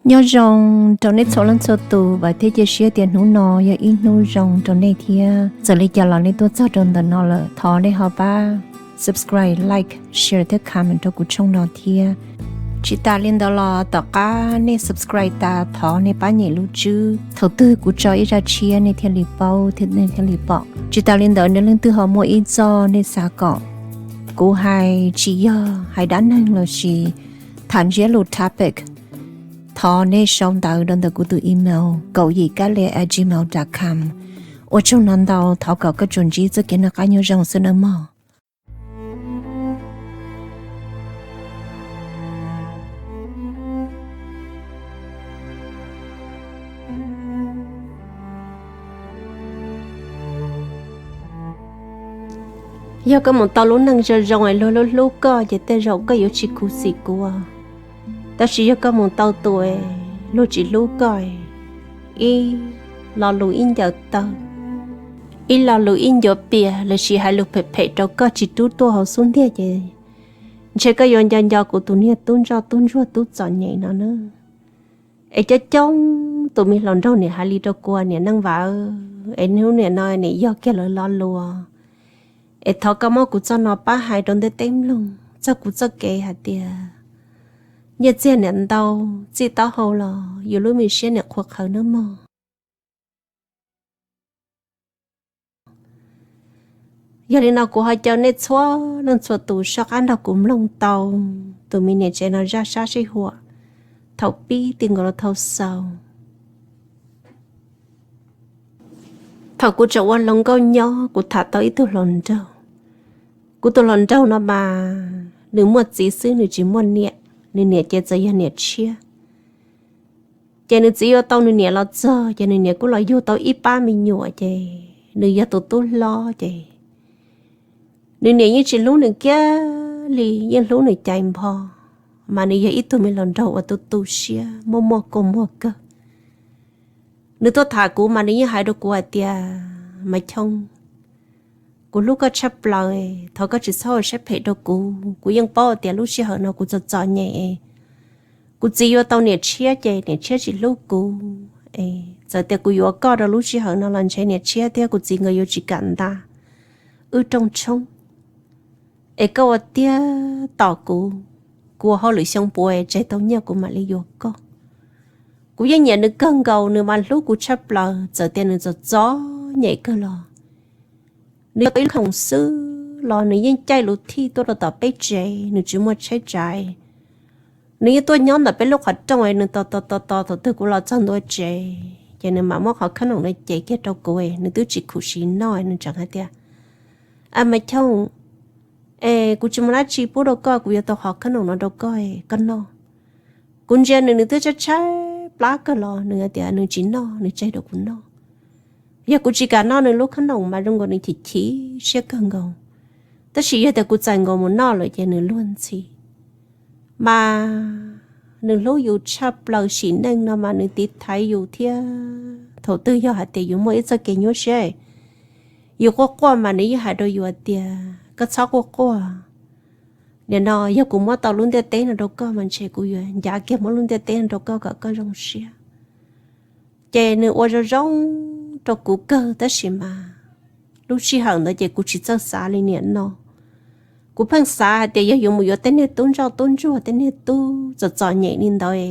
Nyob zoo rau nej txhua leej txhua tus, vam thiab cia siab tias hnub no yog ib hnub zoo rau nej thiab. Txawm li cas los nej tuaj txog rau ntawm no lawm, thov nej ho pab subscribe, like, share thiab comment rau kuv channel no thiab. Tsis tas li ntawd los tom qab nej subscribe tas thov nej pab nyem lub tswb, thaum twg kuv tso ib zaj tshiab nej thiaj li paub thiab nej thiaj li pom. Tsis tas li ntawd, nej leej twg ho muaj ib txoj nej xav kom kuv hais, tsis yog hais dab neeg lossis tham ntsiab lus topic, thov nej sau ntawv rau ntawm kuv tus email kaum yim kab lia at gmail dot com. Ua tsaug ntau ntau, thov kom koj tsuas ntsib txoj kev noj qab nyob zoo xwb nawb mog. Yog koj mus tau lub neej zoo zoo es luag hlub hlub koj ces tej zaum koj yuav tsis khuv xim kuv. Tab sis yog koj mus tau tus es luag tsis hlub koj, ib lo lus ib ncaws taw, ib lo lus ib ncuav pias lossis hais lus phem phem rau koj tsis rub tuaj hauv xub ntiag ces ntshe koj yuav nco nco kuv tus niag tub ntsoj tub ntsuag tub txom nyem no na. Es coob coob tus me hluas nraug niam hais li rau kuv, niam Neej Vam, es hnub niam no niam yog kiag lawv lo lus, es thov koj muab kuv txoj no pab hais rau ntiaj teb mloog txog kuv txoj kev hais tias nyiaj txiag niam ntau, txij taub hau los yus lub me siab niam qhuav qhawv nawb mog. Yog li no kuv ho caw nej txhua leej txhua tus soj qab nrog kuv mloog tau tus me niam tsev no zaj sab sij huam thaum pib ti nkaus los thaum xaus. Thaum kuv tseem ua hluas nkauj nyob kuv tham tau ib tug hluas nraug. Kuv tus hluas nraug no mas nws muaj txiv xwb nws tsis muaj niam, nws niam ces txawm yog niam tshiab. Ces nws txiv yuav tau nws niam los txog ces nws niam kuj los yug tau ib pab me nyuam ces nws yog tus tub hlob ces nws niam yeej tsis hlub nws kiag li, yeej hlub nws cais npho, mas nws yog ib tug me hluas nraug uas tu tu siab muaj muaj kua muag kawg. Nws tuaj tham kuv mas nws yeej hais rau kuv hais tias, Maiv Choo, kuv hlub koj tshaj plaws, thov koj tsis txhob ua siab phem rau kuv. Kuv yeej paub tias lub sij hawm no kuv txom txom nyem, kuv txiv yuav tau niam tshiab ces niam tshiab tsis hlub kuv. Txawm tias kuv yuav koj rau lub sij hawm no los ntshe niam tshiab thiab kuv txiv nkawd yuav tsis kam nta wb rooj tshoob. Es koj ua tiag tos kuv, kuv ua hauj lwm xyoo puav tseg tau nyiaj kuv mam li yuav koj. Kuv yeej nyiam nws kawg nkaus, nws mas hlub kuv tshaj plaws, txawm tias nws txom txom nyem kawg los nws yog ib lub khoom xwb los nws yeej caij lus thij tuaj rau tom peb tsev, nws tsis muaj tsheb tsaiv. Nws yeej tuaj nyob ntawm peb lub qhov rooj, nws tos tos tos tos thaum twg kuv los txog ntua tsev ces nws mam muab qhov khob noom no cev kiag rau kuv, nws twb tsis khum siv noj, nws tseem hais tias, A Maiv Choo, es kuv tsis muaj dab tsi pub rau koj, kuv yuav tau qhov khob noom no rau koj, koj noj. Kuv ntsia nws, nws twb tshaib tshaib plab kawg los nws hais tias nws tsis noj, nws tseg rau kuv noj. Yog kuv tsis kam noj nws lub khob noom mas zoo nkaus nws chim chim siab kawg nkaus. Tab sis yog tias kuv txais nkaus mus noj lawm ces nws luag ntxhi. Mas nws hlub yus tshaj plaws, sim neej no mas nws tiv thaiv yus thiab. Thaum twg yog hais tias yus muaj ib txoj kev nyuaj siab, yus quaj quaj mas nws yeej hais rau yus tias, Koj txhob quaj quaj. Nim no yog kuv muab tau lub ntiaj teb no rau koj mas ntshe kuv yuav ncav kiag muab lub ntiaj teb no rau koj kom koj zoo siab. Ces nws ua zoo zoo rau kuv kawg, tab sis mas lub sij hawm ntawd ces kuv tsis txawj xav li nim no. Kuv pheej xav hais tias yog yuav mus yuav tej niag tub ntsoj tub ntsuag, tej niag tub txom txom nyem li ntawd,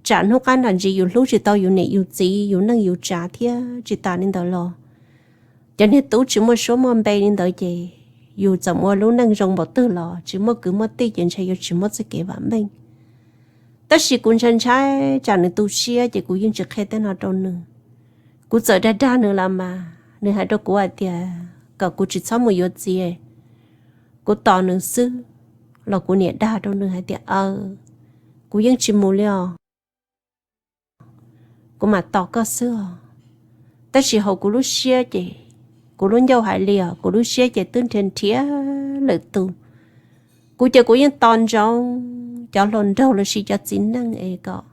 tsam hnub qab nram ntsis yus hlub tsis tau yus niam yus txiv, yus neej yus tsav thiab. Tsis tas li ntawd los cov niag tub tsis muaj suab muaj npe li ntawd ces yus txawm ua lub neej zoo npaum twg los tsis muaj kwv muaj tij ces ntshe yuav tsis muaj txoj kev vam meej. Tab sis kuv ntshai ntshai tsam nws tu siab ces kuv yeej tsis qhia tej no rau nws. Kuv txawm dag dag nws los mas nws hais rau kuv hais tias kom kuv tsis txhob mus yuav txiv, kuv tos nws xwb. Los kuv niam dag rau nws hais tias, Aw, kuv yeej tsis mus li os, kuv mam tos koj xwb os. Tab sis hauv kuv lub siab ces, kuv lub ncauj hais li os, kuv lub siab ces twb nrhiav nrhiav lwm tus. Kuv ces kuv yeej tos ntsoov cov hluas nraug lossis cov txiv neej es kom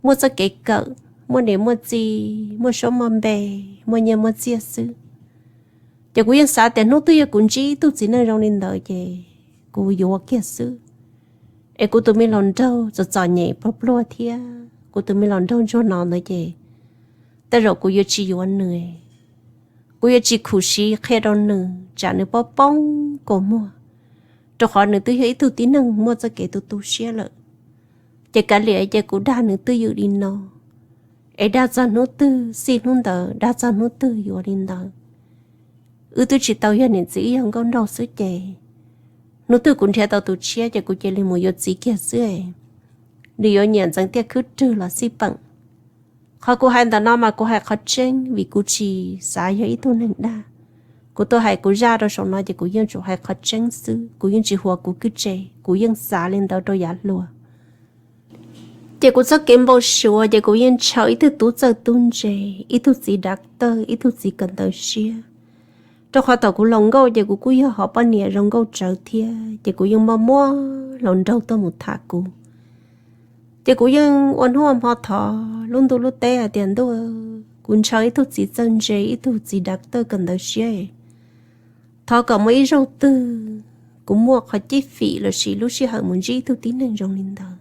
muaj txoj kev kawm, muaj niam muaj txiv, muaj suab muaj npe, muaj nyiaj muaj txiaj xwb. Ces kuv yeej xav tias hnub twg yog kuv ntsib ib tug txiv neej zoo li ntawd ces kuv yuav kiag xwb. Es kuv tus me hluas nraug txom txom nyem pluag pluag thiab, kuv tus me hluas nraug ntsuag no ntawd ces tej zaum kuv yuav tsis yuav nws, kuv yuav tsis khuv xim qhia rau nws tsam nws poob poob kua muag, rau qhov nws twb yog ib tug tib neeg muaj txoj kev tu tu siab lawm. Ces kav liam ces kuv dag nws twj ywm li no, es dag txog hnub twg xij hnub ntawd, dag txog hnub twg yuav li ntawd. Wb twb tsis tau yog niam txiv, wb yog nkauj nraug xwb ces hnub twg kuv nrhiav tau tus tshiab ces kuv cia li mus yuav txiv kiag xwb. Nws yuav nyiam ntxeev tiaj khwb rwg los xij peem. Qhov kuv hais ntawm no mas kuv hais qhov tseeb vim kuv tsis xav yog ib tug neeg dag. Kuv tuaj hais kuv zaj rau saum no ces kuv yeej tsuas hais qhov tseeb xwb, kuv yeej tsis huas kuv kwj tse, kuv yeej xav li ntawd rau yav hluas. Ces kuv txoj kev npau suav ces kuv yeej ntshaw ib tug tub txawj tub ntse, ib tug txiv dav tawj, ib tug txiv kawm ntawv siab, rau qhov thaum kuv hluas nkauj ces kuv kuj yog hom poj niam zoo nkauj tsawv thiab ces kuv yeej muaj muab hluas nraug tuaj mus tham kuv. Ces kuv yeej ua hnub ua hmo thov lub ntuj lub teb hais tias ntuj, kuv ntshaw ib tug txiv txawj ntse, ib tug txiv dav tawj kawm ntawv siab, thov kom muaj ib zaug twg kuv muaj qhov cib fim lossis lub sij hawm mus ntsib ib tug tib neeg zoo li ntawd.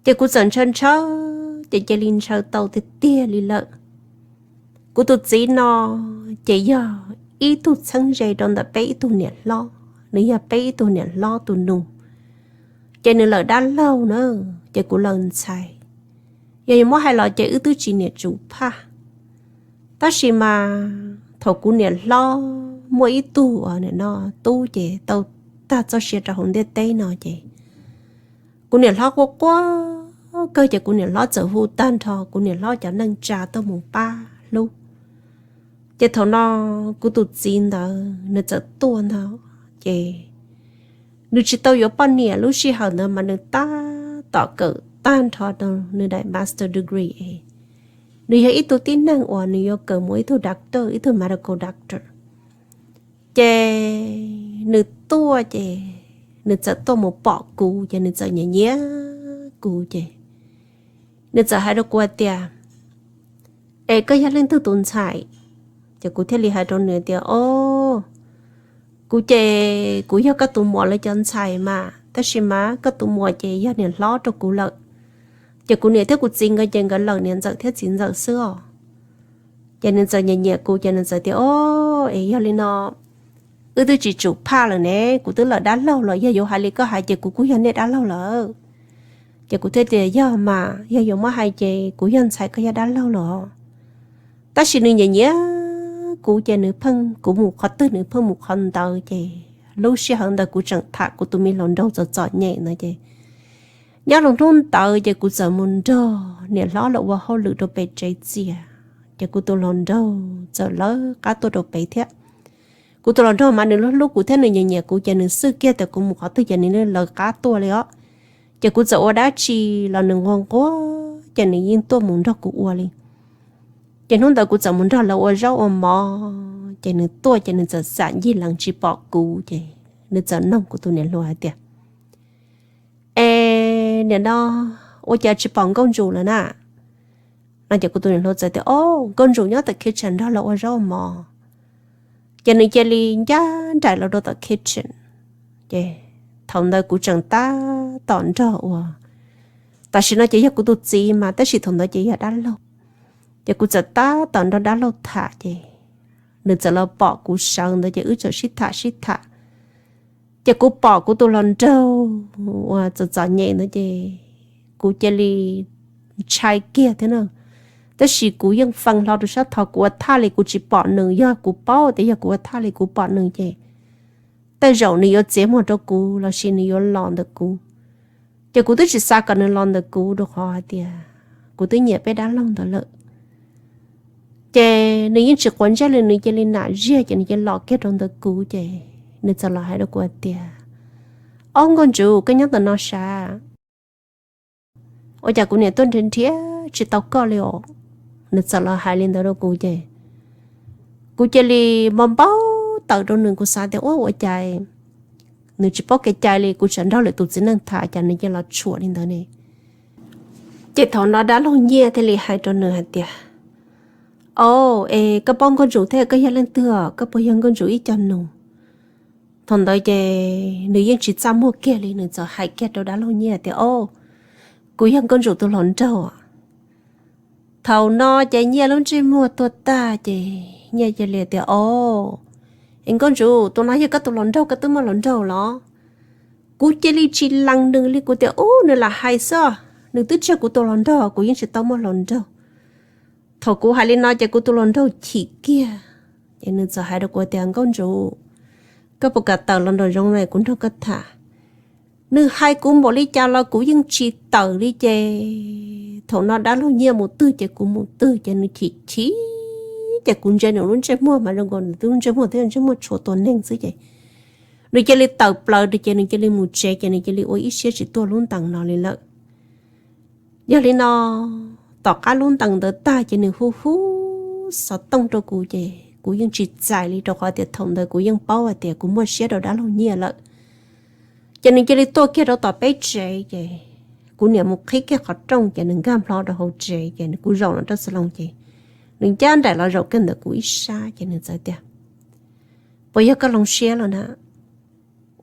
Ces kuv txawm ntshaw ntshaw, ces cia li ntshaw tau tiag tiag li lawm. Kuv tus txiv no ces yog ib tug txheeb ze rau ntawm peb ib tug niam hlob, nws yog peb ib tug niam hlob tus nus, ces nws lawm dab laug na, ces kuv lawm ntxhais. Yog yuav muab hais los ces wb twb tsis niam tsum phaj, tab sis mas thaum kuv niam hlob muaj ib tug uas nim no tub ces tau tag txoj sia rau hauv ntiaj teb no ces kuv niam hlob quaj quaj kawg ces kuv niam hlob txawm hu tag nrho kuv niam hlob cov neej tsa tuaj mus pab hlub. Ces thaum no kuv tus txiv ntawd nws txawm tuaj ntag, ces nws tsis tau yuav poj niam, lub sij hawm ntawd mas nws tab tom kawm tag nrho rau nws daim master degree es nws yog ib tug tib neeg uas nws yuav kawm mus ib tug doctor, ib tug medical doctor. Ces nws tuaj ces nws txawm tuaj mus pom kuv ces nws txawm nyiam nyiam kuv ces nws txawm hais rau kuv hais tias, es koj yog leej twg tus ntxhais? Ces kuv thiaj li hais rau nws tias, o, kuv ces kuv yog koj tus muam lawv cov ntxhais mas, tab sis mas koj tus muam ces yog niam hlob rau kuv lawm. Ces kuv niam thiab kuv txiv nkawd ces nkawd lawm niam ntxawm thiab txiv ntxawm xwb os. Ces nws txawm nyiam nyiam kuv ces nws txawm tias, o, es yog li no wb twb tsis tsum phaj lawm ne, kuv twb lawm dab laug lawm, yog yuav hais li koj hais ces kuv kuj yog nej dab laug lawm. Ces kuv thiaj tias, yog mas, yog yuav muab hais ces kuv yog ntxhais koj yog dab laug lawm. Tab sis nws nyiam nyiam kuv ces nws pheej, kuv mus qhov twg nws pheej mus qhov ntawd ces lub sij hawm ntawd kuv tseem tham kuv tus me hluas nraug txom txom nyem ntawd ces nyob rau hnub ntawd ces kuv txawm mus nrog niam hlob los ua hauj lwm rau pem tsev txias, ces kuv tus hluas nraug txawm lawv qab tuaj rau pem thiab. Kuv tus hluas nraug mas nws hlub hlub kuv thiab nws nyiam nyiam kuv ces nws xwj kiag tias kuv mus qhov twg ces nws lawv qab tuaj li os. Ces kuv txawm ua dab tsi los nws nquag nquag ces nws yeej tuaj mus nrog kuv ua li. Ces hnub ntawd kuv txawm mus nrog lawv ua zaub ua mov ces nws tuaj ces nws txawm xam ncig lees tsis pom kuv ces nws txawm noog kuv tus niam hluas hais tias, es nim no ua cas tsis pom Nkauj Ntsum lawm na? No ces kuv tus niam hluas txawm tias, o, Nkauj Ntsum nyob tom kitchen nrog lawv ua zaub ua mov. Ces nws cia li ncaj nraim los rau tom kitchen, ces thaum ntawd kuv tseem tab tom nrog ua, tam sim no ces yog kuv tus txiv mas tab sis thaum ntawd ces yog dab laug. Ces kuv txawm tab tom nrog dab laug tham ces nws txawm los pom kuv sawv ntawd ces wb txawm sib tham sib tham. Ces kuv pom kuv tus hluas nraug uas txom txom nyem ntawd ces kuv cia li ntshai kiag thiab na. Tab sis kuv yeej fee hlo rau sab thov, kuv ua thaj li kuv tsis pom nws, yog kuv paub tias yog kuv ua thaj li kuv pom nws ces tej zaum nws yuav txiav muag rau kuv lossis nws yuav los ntawm kuv. Ces kuv twb tsis xav kom nws los ntawm kuv rau qhov hais tias kuv twb nyiam peb dab laug ntawd lawm. Ces nws yeej tsis quav ntsej li, nws cia li nam ziag ces nws cia li los kiag rau ntawm kuv ces nws txawm los hais rau kuv hais tias, ob, Nkauj Ntsum, koj nyob ntawm no sav? Ua cas kuv niam tuaj nrhiav nrhiav tsis tau koj li os? Nws txawm los hais li ntawd rau kuv ces kuv cia li npau npau taws rau nws, kuv xav tias ua ua cas nws tsis paub kev cai li, kuv tseem nrog lwm tus txiv neej tham cas nws cia los tshuam li ntawd ne. Ces thaum no dab laug Nyiaj thiaj li hais rau nws hais tias, o, es koj paub Nkauj Ntsum thiab, koj yog leej twg os? Koj puas yog Nkauj Ntsum ib co nus? Thaum ntawd ces nws yeej tsis txaj muag kiag li, nws txawm hais kiag rau dab laug Nyiaj tias, o, Kuv yog Nkauj Ntsum tus hluas nraug. Thaum no ces Nyiaj lub ntsej muag tuag tag ces Nyiaj cia li tias, O, es Nkauj Ntsum, tus no yog koj tus hluas nraug, koj twb muaj hluas nraug los? Kuv cia li tsis lees nws li, kuv tias, Ub, nws lam hais xwb, nws twb tsis yog kuv tus hluas nraug, kuv yeej tsis tau muaj hluas nraug. Thaum kuv hais li no ces kuv tus hluas nraug chim kiag, ces nws txawm hais rau kuv tias, Nkauj Ntsum, koj puas kam tawm los nraum zoov no kuv nrog koj tham? Nws hais kuv npaum li cas los kuv yeej tsis tawm li ces thaum no dab laug Nyiaj mus twg ces kuv mus twg, ces nws chim chim, ces kuv ntsia nws lub ntsej muag mas zoo nkaus nws lub ntsej muag twb yog ntsej muag tshuav tua neeg xwb ces nws cia li tawm plaws ces nws cia li mus tsev, ces nws cia li ua ib siab tsis tuaj lub ntees no li lawm. Yog li no, tom qab lub ntees ntawd tag ces nws hu hu xov tooj rau kuv ces kuv yeej tsis txais li rau qhov tias thaum ntawd kuv yeej paub hais tias kuv muaj siab rau dab laug Nyiaj lawm. Ces nws cia li tuaj kiag rau tom peb tsev ces kuv niam mus qhib kiag qhov rooj ces nws nkag nplho rau hauv tsev ces kuv zaum los rau xas loos ces nws ncaj nraim los zaum kiag ntawm kuv ib sab ces nws txawm tias, Puas yog koj hloov siab los na?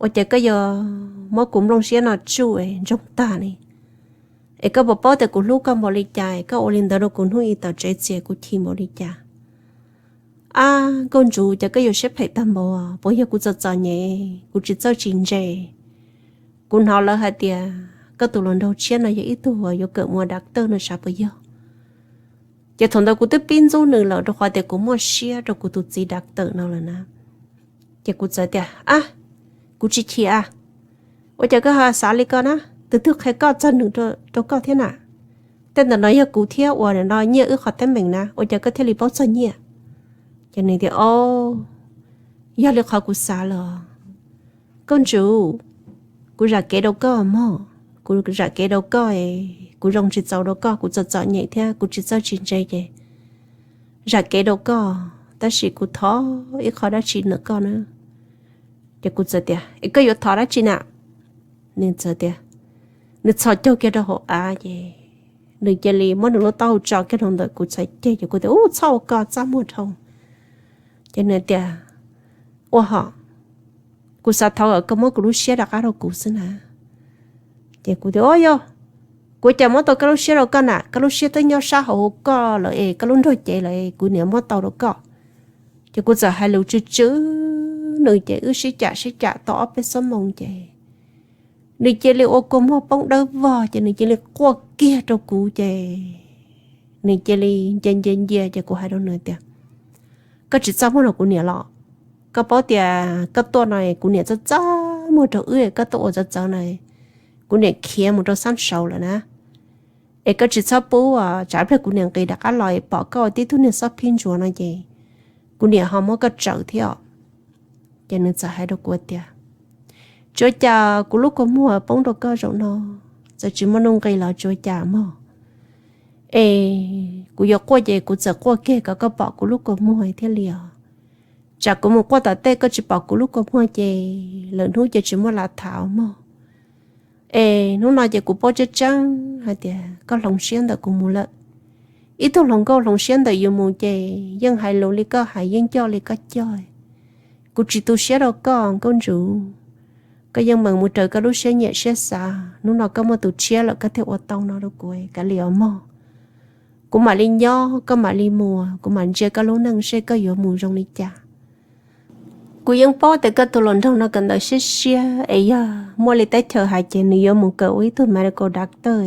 Ua cas koj yuav muab kuv nplooj siab no tsuj es ntsoog tag li? Es koj puas paub tias kuv hlub koj npaum li cas, koj ua li ntawd rau kuv hnub i tom tsev txias kuv chim npaum li cas? Ab, Nkauj Ntsum, cas koj yuav siab phem tag npaum, puas yog kuv txom txom nyem, kuv tsis txawj tsis ntse? Kuv hnov lawv hais tias koj tus hluas nraug tshiab no yog ib tug uas yuav kawm mus ua doctor no sav puas yog? Ces thaum ntawd kuv twb pib ntxub nws lawm rau qhov tias kuv muaj siab rau kuv tus txiv doctor no lawm na. Ces kuv txawm tias, Ab, kuv tsis chim a. Ua cas koj ho xav li ko na? Tus twg qhia koj txog nws rau koj thiab na? Tej ntawm no yog kuv thiab uas no Nyiaj wb qhov teeb meem na, ua cas koj thiaj li paub txog Nyiaj? Ces nws tias, O, yog li qhov kuv xav los. Nkauj Ntsum, kuv zam kev rau koj mog, kuv zam kev rau koj es kuv zoo tsis txaus rau koj, kuv txom txom nyem thiab kuv tsis txawj tsis ntse ces zam kev rau koj, tab sis kuv thov ib qho dab tsi ntawm koj na. Ces kuv txawm tias, Es koj yuav thov dab tsi na? Nws txawm tias, nws txhos caug kiag rau hauv av ces nws cia li muab nws lub taub hau tso kiag rau ntawm kuv txhais ceg ces kuv tias, Ub, txhob ua ko, txaj muag dhau. Ces nws tias, Ua hom, kuv xav thov kom koj muab kuv lub siab rov qab rau kuv xwb na. Ces kuv tias, Ua yog, kuv cas muab tau koj lub siab rau koj na, koj lub siab twb nyob sab hauv hauv koj lawm es koj lub nrog cev lawm es kuv niam muab tau rau koj. Ces kuv txawm hais lus tsw tsw nws ces wb sib cam sib cam tau ob peb xuab moos ces nws cia li ua kua muag poob dawb vog ces nws cia li quaj kiag rau kuv ces nws cia li ncia ncia ncia ces kuv hais rau nws tias, Koj tsis txaj muag rau kuv niam los? Koj paub tias koj tuaj no kuv niam txaj txaj muag rau wb, koj tuaj ua txawv txawv no kuv niam khiav mus rau xab saud lawm na. Es koj tsis txhob pub, tsam pliag kuv niam nqis rov qab los es pom koj ua tib tug niag xob phib ntsuav no ces kuv niam ho muab koj tsawm thiab os. Ces nws txawm hais rau kuv tias, Tsuav cas kuv lub kua muag poob rau koj zaum no, txawm tsis muaj nuj nqis los tsuav cas mog. Es kuv yuav quaj ces kuv txawm quaj kiag kom koj pom kuv lub kua muag thiaj li os. Tsam kuv mus quaj tom tej koj tsis pom kuv lub kua muag ces lwm hnub ces tsis muaj lam tham mog. Es hnub no ces kuv paub tseeb tseeb hais tias koj hloov siab ntawm kuv mus lawm. Ib tug hluas nkauj hloov siab ntawm yus mus ces yeej hais lus li koj hais, yeej coj li koj coj. Kuv tsis tu siab rau koj Nkauj Ntsum. Koj yeej meem mus raws koj lub siab nyiam siab xav, hnub no koj muaj tus tshiab lawm koj thiaj ua tau no rau kuv, kav liam os mog. Kuv mam li nyob, koj mam li mus, kuv mam ntsia koj lub neej seb koj yuav mus zoo li cas. Kuv yeej paub tias koj tus hluas nraug no kawm ntawv siab siab es yog muaj li teb chaws hais ces nws yuav mus kawm ua ib tug medical doctor.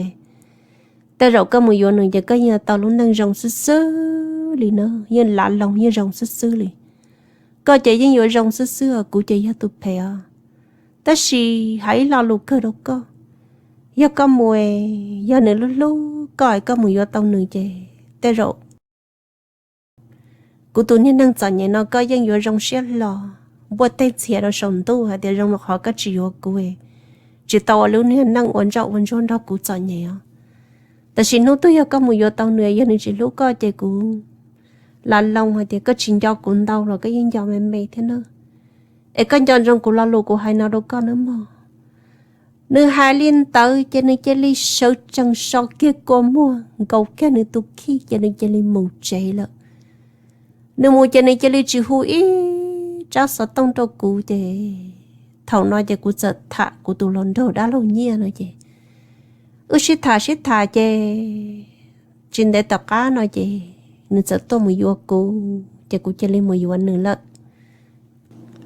Tej zaum koj mus yuav nws ces koj yeej tau lub neej zoo xwb xwb li na, yeej lav loo yeej zoo xwb xwb li. Koj ces yeej yuav zoo xwb xwb os, kuv ces yog tus phem os. Tab sis hais ib lo lus kawg rau koj, yog koj mus, yog nws hlub hlub koj es koj mus yuav tau nws ces tej zaum kuv tus niag neej txom nyem no koj yeej yuav zoo siab hlo, npuaj teg ntxhias rau saum ntuj hais tias zoo rau qhov koj tsis yuav kuv, tsis tau ua lub niag neej ua ntsoj ua ntsuag nrog kuv txom nyem os. Tab sis hnub twg yog koj mus yuav tau nws, yog nws tsis hlub koj ces kuv lav loo hais tias koj tsis nco kuv ntau los koj yeej nco me me thiab na. Es koj nco ntsoov kuv lo lus kuv hais no rau koj nawb mog. Nws hais li ntawd ces nws cia li sawv tsees so kiag kua muag nkaus kiag nws tus khij ces nws cia li mus tsev lawm. Nws mus ces nws cia li tsis hu ib tsab xov tooj rau kuv ces thaum no ces kuv txawm tham kuv tus hluas nraug dab laug Nyiaj no ces Wb sib tham sib tham ces tsis ntev tom qab no ces nws txawm tuaj mus yuav kuv ces kuv cia li mus yuav nws lawm.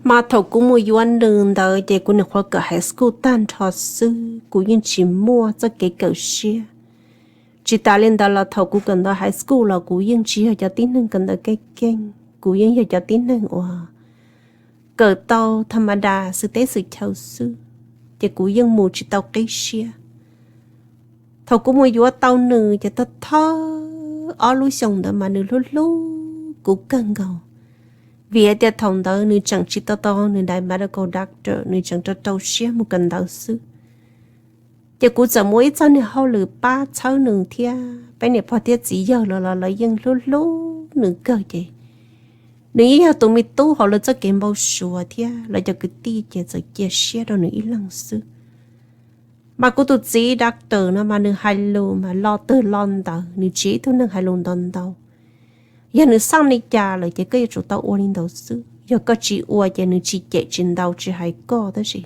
Mas thaum kuv mus yuav nws ntawd ces kuv nyuam qhuav kawm high school tag nrho xwb, kuv yeej tsis muaj txoj kev kawm siab. Tsis tas li ntawd los thaum kuv kawm ntawv high school los kuv yeej tsis yog cov tib neeg kawm ntawv keej keej, kuv yeej yog cov tib neeg uas kawm tau tha ma das xwm teb xwm chaw xwb, ces kuv yeej mus tsis tau qib siab. Thaum kuv mus yuav tau nws ces thawj thawj ob lub xyoo ntawd mas nws hlub hlub kuv kawg nkaus, vim hais tias thaum ntawd nws tseem tsis tau tau nws daim medical doctor, nws tseem rau rau siab mus kawm ntawv xwb. Ces kuv txawm muaj ib txoj niag hauj lwm pab txhawb nws thiab, peb niam pog thiab txiv yawg los los lawv yeej hlub hlub nws kawg ces nws yeej yog tus me tub hauv lawv txoj kev npau suav thiab lawv cov kwv tij ces txawm cia siab rau nws ib leeg xwb. Mas kuv tus txiv doctor no mas nws hais lus mas lo twg lo ntawd, nws tsis ib tug neeg hais lus ntau ntau. Yog nws xaj li cas lawm ces koj yuav tsum tau ua li ntawd xwb, yog koj tsis ua ces nws tsis cem tsis ntaus tsis hais koj tab sis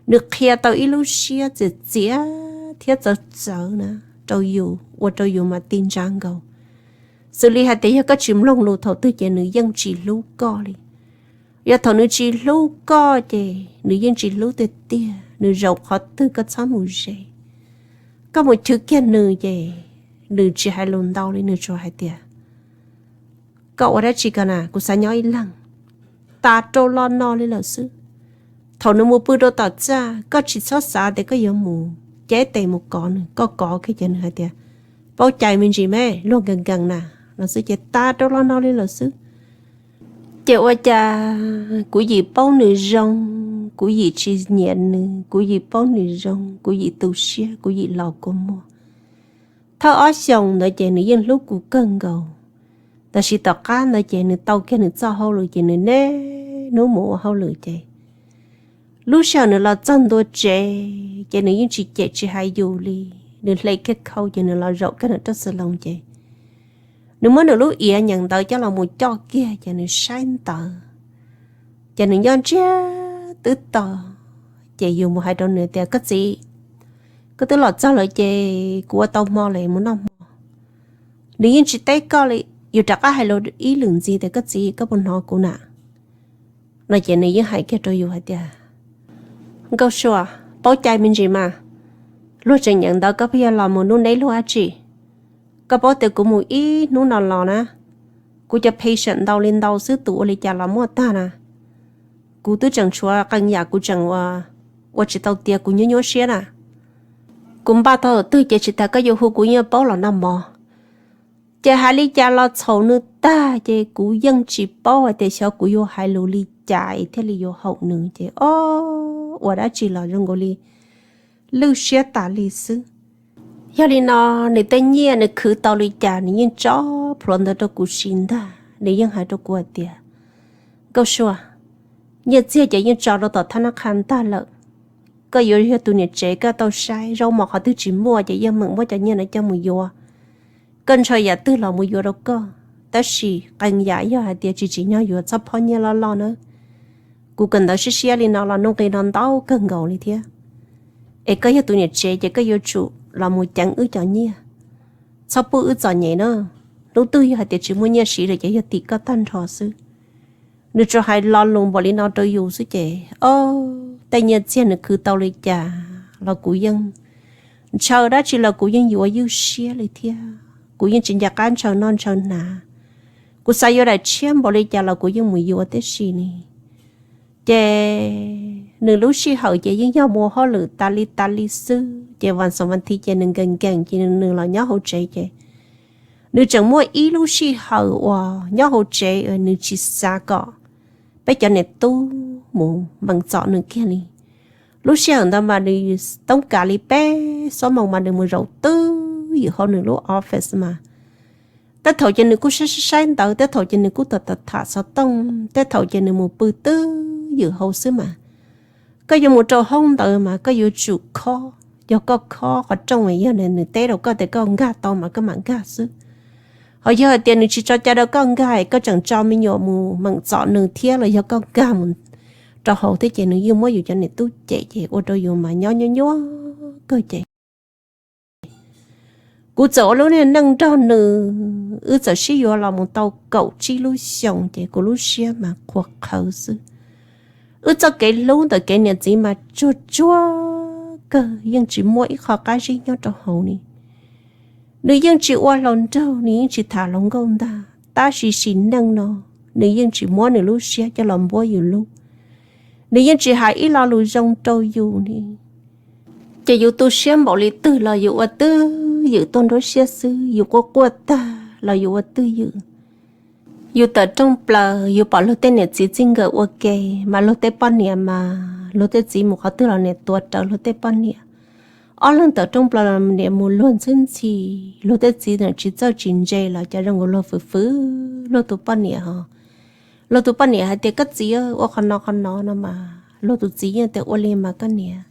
nws qhia tau ib lub siab txias txias thiab txawv txawv na rau yus, ua rau yus mas ti ntsa nkaus. Xws li hais tias yog koj tsis mloog lus thaum twg ces nws yeej tsis hlub koj li. Yog thaum nws tsis hlub koj ces nws yeej tsis hlub tiag tiag, nws zaum qhov twg koj txhob mus ze. Koj mus chwv kiag nws ces nws tsis hais lus ntau li, nws tsuas hais tias, koj ua dab tsi ko na, kuv xav nyob ib leeg. Tas rau lo no li lawm xwb. Thaum nws mus pw rau tom txaj koj tsis txhob xav tias koj yuav mus cev tes mus kov nws, koj kov kiag ces nws hais tias, paub cai me ntsis me, luag nkees nkees na, no xwb ces tas rau lo no li lawm xwb. Ces ua cas kuv yim paub nws zoo, kuv yim tsis nyiam nws, kuv yim paub nws zoo, kuv yim tu siab, kuv yim los kua muag. Thawj ob xyoos ntawd ces nws yeej hlub kuv kawg nkaus, tab sis tom qab ntawd ces nws tau kiag nws txoj hauj lwm ces nws niaj hnub mus ua hauj lwm ces lub sij hawm nws los txog ntua tsev ces nws yeej tsis cem tsis hais yus li. Nws hle kiag khau ces nws los zaum kiag nws raj xwm loo ces nws muab nws lub iav nyeem ntawv coj los mus coj kiag ces nws saib ntawv, ces nws nyob ntsiag twb to. Ces yus mus hais rau nws tias, koj txiv, koj twb los txog lawm ces kuv ua tau hmo lawm, mus noj hmo. Nws yeej tsis teb koj li, yus rov qab hais lus ib lwm ntxiv tias, koj txiv, koj puas hnov kuv na? No ces nws yeej hais kiag rau yus hais tias, Nkauj Sua, paub cai me ntsis mas, luag tseem nyeem ntawv koj pheej yuav los mus lub neb luag dab tsi? Koj paub tias kuv mus ib hnub no los na, kuv cov patient ntau li ntau xwb, tus ua li cas los muaj tag na. Kuv twb tseem tshuav qee yam kuv tseem ua tsis tau tiav, kuv nyuaj nyuaj siab na. Kuv npaj tau thaum twg ces tsis tas koj yuav hu kuv yeej paub los noj mov. Ces hais li cas los txhaum nws tag ces kuv yeej tsis paub hais tias xyov kuv yuav hais lus li cas thiaj li yuav haum nws ces o, ua dab tsi los zoo nkaus li lwj siab tas li xwb. Yog li no, nws tej nyiaj nws khwv tau li cas nws yeej tso plhuav ntawd rau kuv siv ntag. Nws yeej hais rau kuv hais tias, Nkauj Sua, nyiaj txiag ces yeej tso rau tom thab nab qha ntag lawm. Koj yuav yog tus niam tsev koj tau saib, zaub mov qhov twg tsis muaj ces yeej meem muab cov nyiaj no coj mus yuav. Koj ntshaw yam twg los mus yuav rau koj, tab sis qee yam yog hais tias tsis tsim nyog yuav txhob phob nyiaj loj loj nawb. Kuv kawm ntawv siab siab li no los nuj nqi no ntau kawg nkaus li thiab. Es koj yog tus niam tsev ces koj yuav tsum los mus ceev wb cov nyiaj, txhob pub wb txom nyem na. Hnub twg yog hais tias tsis muaj nyiaj siv lawm ces yog tim koj tag nrho xwb. Nws tsuas hais lo lus npaum li no rau yus xwb ces o, tej nyiaj txiag nws khwv tau li cas los kuv yeej ntshaw dab tsi los kuv yeej yuav ywj siab li thiab. Kuv yeej tsis nco qab ntshaw noj ntshaw hnav. Kuv xav yuav daim tshiab npaum li cas los kuv yeej mus yuav tib si ni. Ces nws lub sij hawm ces yeej yog mus hauj lwm tas li tas li xwb ces vas xoom vas thiv ces nws nkees nkees ces nws los nyob hauv tsev ces nws tseem muaj ib lub sij hawm uas nyob hauv tsev nws tsis xav kom peb cov niam tub mus meem txom nws kiag li. Lub sij hawm ntawd mas nws toob kas li peb xuab moos mas nws mus zaum twj ywm hauv nws lub office mas tej thaum ces nws kuj saib saib saib ntawv, tej thaum ces nws kuj tham tham xov tooj, tej thaum ces nws mus pw twj ywm hauv xwb mas. Koj yuav mus rau hoob ntawd mas koj yuav tsum khob, yog koj khob qhov rooj yog nws teb rau koj tias koj nkag tau mas koj mam nkag xwb. Ho yog hais tias nws tsis tso cai rau koj nkag, koj tseem tso me nyuam mus meem txom nws thiab los yog koj nkag mus rau hauv thiab ces nws yeej muab yus cov niam tub cem ces ua rau yus mas nyob nyuaj nyuaj kawg ces Kuv txawm ua lub niag neej nrog nws, wb txawm sib yuav los mus tau kaum tsib lub xyoos ces kuv lub siab mas qhuav qhawv xwb. Wb txoj kev hlub ntawm kev niam txiv mas tsuag tsuag kawg, yeej tsis muaj ib qho qab zib nyob rau hauv ni. Nws yeej tsis ua hluas nraug, nws yeej tsis tham hluas nkauj ntag, tab sis sim neej no nws yeej tsis muab nws lub siab coj los npuab yus lub. Nws yeej tsis hais ib lo lus zoo rau yus ni. Ces yus tu siab npaum li twg los yus ua twj ywm tuaj nruab siab xwb, yus quaj quaj tag los yus ua twj ywm. Yus tawm rooj plaws yus pom luag tej niam txiv txij nkawm ua ke, mas luag tej poj niam mas luag tej txiv mus qhov twg los niam tuav rawv luag tej poj niam. Ob leeg tawm rooj plaws los niam mus luag ntxhwb ntxhi, luag tej txiv tsis txawj tsis ntse los cas zoo nkaus luag fwv fwv luag tus poj niam ho. Luag tus poj niam hais tias koj txiv ua qhov no qhov no no mas luag tus txiv yeej tias ua li mas koj niam.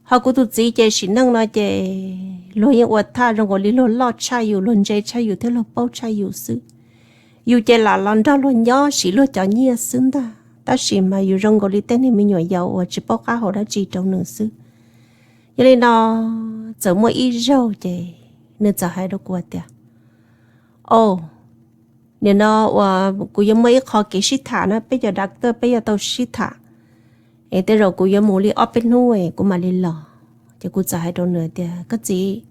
Ho kuv tus txiv ces sim neej no ces luag yeej ua thaj zoo nkaus li luag loj tshaj yus, luag ntse tshaj yus thiab luag paub tshaj yus xwb. Yus ces lam los nrog luag nyob siv luag cov nyiaj xwb ntag, tab sis mas yus zoo nkaus li tej niag me nyuam yaus uas tsis paub qab hau dab tsi rau nws xwb. Yog li no, txawm muaj ib zaug ces nws txawm hais rau kuv tias, o, nim no uas kuv yuav muaj ib qho kev sib tham na, peb cov doctor peb yuav tau sib tham, es tej zaum kuv yuav mus li ob peb hnub kuv mam li los. Ces kuv txawm hais rau nws tias koj txiv,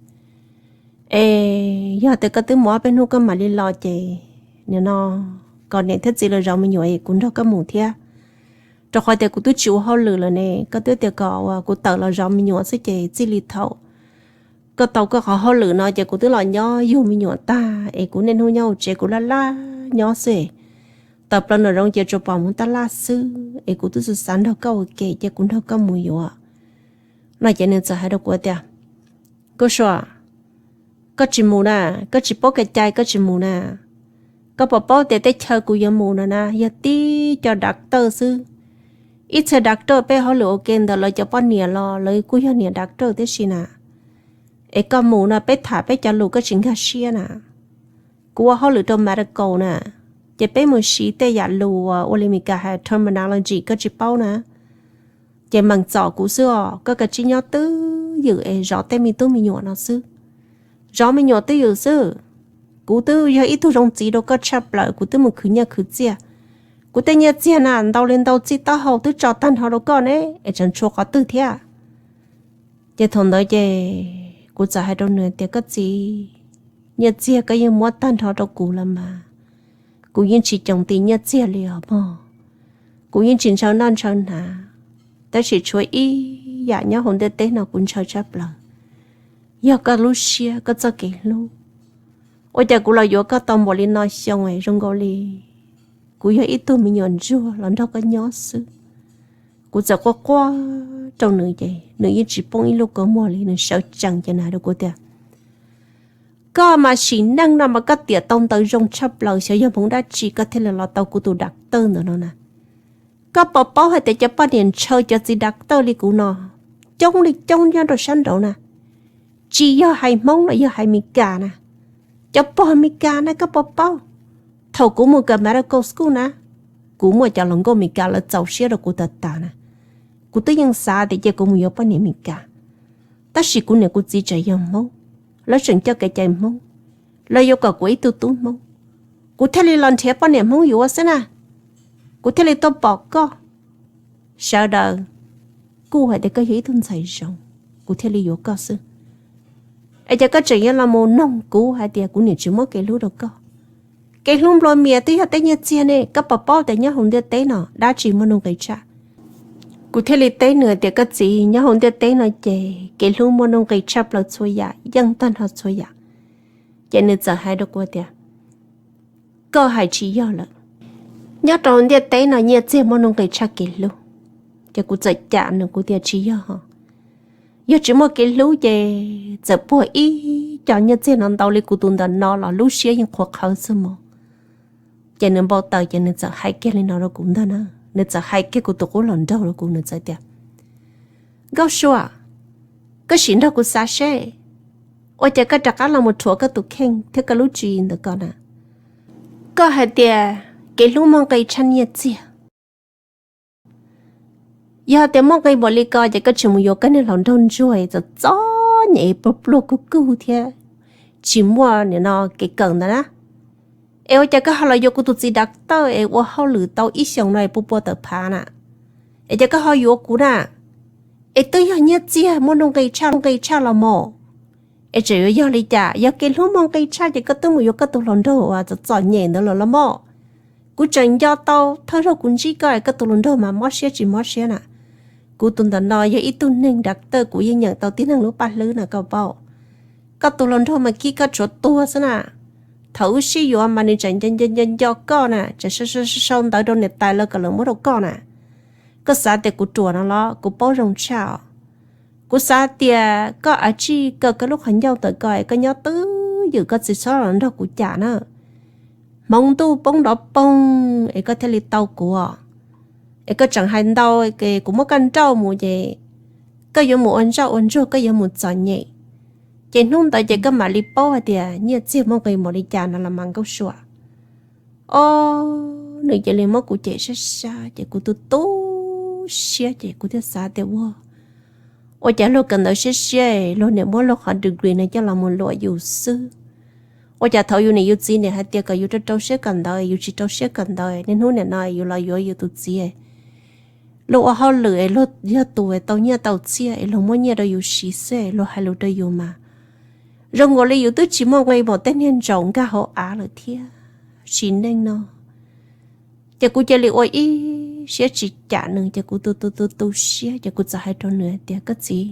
es yog tias koj twb mus ob peb hnub koj mam li los ces nim no kom niam thiab txiv lawv zov me nyuam es kuv nrog koj mus thiab, rau qhov tias kuv twb tsis ua hauj lwm lawm ne, koj twb tias kom uas kuv tawm los zov me nyuam xwb ces txij li thaum koj tau koj qhov hauj lwm no ces kuv twb los nyob yug me nyuam tag es kuv niaj hnub nyob hauv tsev kuv laj laj nyob xwb. Tawm plaws nram zoov ces tsuas pom mus taj laj xwb es kuv twb xav xav nrog koj ua ke ces kuv nrog koj mus yuav. No ces nws txawm hais rau kuv tias, Nkauj Sua, koj tsis mus na, koj tsis paub kev cai koj tsis mus na. Koj puas paub tias teb chaws kuv yuav mus no na yog tib co doctor xwb. Ib txhia doctor peb hauj lwm ua ke ntawm lawv cov poj niam los lawv kuj yog niam doctor tib si na. Es koj mus no peb tham peb cov lus koj tsis nkag siab na. Kuv ua hauj lwm rau medical na, ces peb mus siv tej yam lus uas ua li Meskas hais terminology koj tsis paub na. Ces meem txom kuv xwb os, koj kav tsij nyob twj ywm es zov tej me tub me nyuam no xwb. Zov me nyuam twj ywm xwb. Kuv twb yog ib tug zoo txiv rau koj tshaj plaws, kuv twb mus khwv nyiaj khwv txiaj. Kuv tej nyiaj txiag na ntau li ntau txij taub hau twb tso tag nrho rau koj ne, es tseem tshuav qhov twg thiab? Ces thaum ntawd ces kuv txawm hais rau nws tias koj txiv, nyiaj txiag koj yeej muab tag nrho rau kuv lawm mas, kuv yeej tsis coos ti nyiaj txiag li os mog. Kuv yeej tsis ntshaw noj ntshaw hnav, tab sis tshuav ib yam nyob hauv ntiaj teb no kuv ntshaw tshaj plaws, yog koj lub siab koj txoj kev hlub. Ua cas kuv los yuav koj tau npaum li no xyoo es zoo nkaus li kuv yog ib tug me nyuam ntsuag los nrog koj nyob xwb. Kuv txawm quaj quaj rau nws ces nws yeej tsis poob ib lub kua muag li, nws sawv tsees ces nws hais rau kuv tias, koj mas sim neej no mas koj tiam tau ntawv zoo tshaj plaws, xyov yog hmoov dab tsi koj thiaj li los tau kuv tus doctor ntawm no na. Koj puas paub hais tias cov poj niam ntshaw cov txiv doctor li kuv no coob li coob nyob rau sab nraud na. Tsis yog hais Hmoob los yog hais Meskas na, cov pog Meskas na koj puas paub? Thaum kuv mus kawm medical school na, kuv muaj cov hluas nkauj Meskas lawv txaus siab rau kuv tas tas na. Kuv twb yeej xav tias cia kuv mus yuav poj niam Meskas, tab sis kuv niam kuv txiv tseem yog Hmoob, lawv tseem coj kev cai Hmoob, lawv yuav kom kuv ib tug tub Hmoob, kuv thiaj li los nrhiav poj niam Hmoob yuav xwb na. Kuv thiaj li tuaj pom koj, sawv daws kuj hais tias koj yog ib tug ntxhais zoo, kuv thiaj li yuav koj xwb. Es ces koj tseem yuav los mus noog kuv hais tias kuv niam tsis muab kev hlub rau koj. Kev hlub nplua mias twb yog tej nyiaj txiag ne, koj puas paub tias nyob hauv ntiaj teb no dab tsi muaj nuj nqis tshaj? Kuv thiaj li teb nws tias koj txiv, nyob hauv ntiaj teb no ces kev hlub muaj nuj nqis tshaj plaws txhua yam, yeej tag nrho txhua yam. Ces nws txawm hais rau kuv tias, koj hais tsis yog lawm, nyob rau ntiaj teb no nyiaj txiag muaj nuj nqis tshaj kev hlub. Ces kuv txawm cam nws kuv tias tsis yog, yog tsis muaj kev hlub ces txawm puag ib co nyiaj txiag no ntau li kuv tus ntawm no los lub siab yeej qhuav qhawv xwb mog. Ces nws npau taws ces nws txawm hais kiag li no rau kuv ntag na, nws txawm hais kiag kuv tus qub hluas nraug rau kuv, nws txawm tias, Nkauj Sua, koj sim nrog kuv xav seb, ua cas koj rov qab los mus rhuav koj tus kheej thiab koj lub tswv yim ntawm ko na? Koj hais tias kev hlub muaj nqis tshaj nyiaj txiag. Yog tias muaj nqis npaum li ko ces koj tsis mus yuav koj niag hluas nraug ntsuag txom txom nyem pluag pluag kub kub thiab tsis muaj nim no kev kawm ntawd na. Es ua cas koj ho los yuav kuv tus txiv dav tawj es ua hauj lwm tau ib xyoos no es pua pua tawm phav na? Es cas koj ho yuav kuv na? Es twb yog nyiaj txiag muaj nuj nqi tshaj los mog. Es tseem yuav yog li cas? Yog kev hlub muaj nqi tshaj ces koj twb mus yuav koj tus hluas nraug uas txom txom nyem ntawd lawm los mog. Kuv tseem nco tau thawj zaug kuv ntsib koj es koj tus hluas nraug mas mob siab tsis mob siab na. Kuv tus ntawm no yog ib tug neeg dav tawj, kuv yeej nyeem tau tib neeg lub paj hlwb na koj paub. Koj tus hluas nraug mas khib koj tshuav tuag xwb na. Thaum wb sib yuav mas nws tseem nco nco nco koj na, tseem sau ntawv rau niam tais los kom lawv muab rau koj na. Koj xav tias kuv ruam no los? Kuv paub zoo tshaj os. Kuv xav tias koj av tsij kaw koj lub qhov ncauj tawm ko es koj nyob twj ywm, koj tsis txhob los nrog kuv cam na. Hmoov ntuj poob nrov poog es koj thiaj li tau kuv. Es koj tseem hais ntau, kuv muab koj nrauj mus ces koj yuav mus ua ntsoj ua ntsuag, koj yuav mus txom nyem. Ces hnub ntawd ces koj mam li paub hais tias nyiaj txiag muaj nqis npaum li cas no los mas Nkauj Sua. Ob, nws cia li muab kuv cem sab sab ces kuv tu tu siab ces kuv thiaj xav tias ua, ua cas luag kawm ntawv siab siab, luag niam muab luag qhov degree no coj los mus luam yus xwb. Ua cas thaum yus niam yus txiv niam hais tias kom yus rau rau siab kawm ntawv, yus tsis rau siab kawm ntawv, niaj hnub nim no yus los yuav yus tus txiv, luag ua hauj lwm es luag yog tus tau nyiaj tau txiaj es luag muab nyiaj rau yus siv xwb, luag hais lus rau yus mas zoo nkaus li yus twb tsis muaj nqi npaum tej niag ntsaum nkag hauv av lawm thiab. Sim neej no ces kuv cia li ua ib siab tsis cam nws ces kuv tu tu tu tu siab ces kuv txawm hais rau nws hais tias, koj txiv,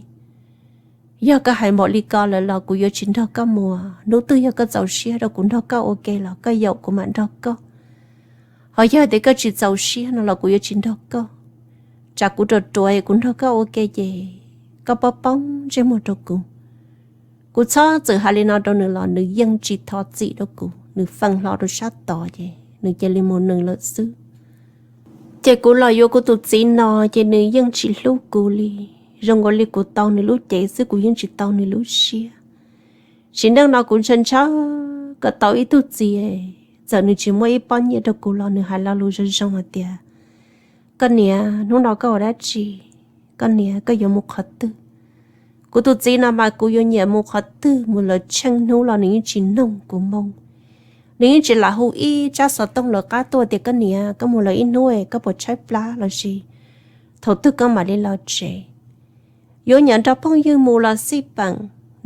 yog koj hais npaum li ko lawm los kuv yuav tsis nrog koj mus. Hnub twg yog koj txaus siab rau kuv nrog koj ua ke los koj yaum kuv mam nrog koj. Ho yog tias koj tsis txaus siab no los kuv yuav tsis nrog koj. Tsam kuv ruam ruam es kuv nrog koj ua ke ces koj poob poob ntsej muag rau kuv. Kuv txhob txwm hais li no rau nws los nws yeej tsis thov txim rau kuv, nws feej hlo rau sab tod ces nws cia li mus nws lawm xwb. Ces kuv los yuav kuv tus txiv no ces nws yeej tsis hlub kuv li. Zoo nkaus li kuv tau nws lub cev xwb, kuv yeej tsis tau nws lub siab. Sim neej no kuv ntshaw ntshaw kom tau ib tug txiv, txawm nws tsis muaj ib pob nyiaj rau kuv los nws hais lo lus zoo zoo hais tias, koj niam, hnub no koj ua dab tsi? Koj niam, koj yuav mus qhov twg? Kuv tus txiv no mas kuv yuav nyiam mus qhov twg mus lawm tsheej hnub los nws yeej tsis noog kuv moo. Nws yeej tsis lam hu ib tsab xov tooj lawv qab tuaj tias, koj niam, koj mus lawm ib hnub koj puas tshaib plab los sis thaum twg koj mam li los tsev. Yuav nyiam nrog phooj ywg mus los xij peem,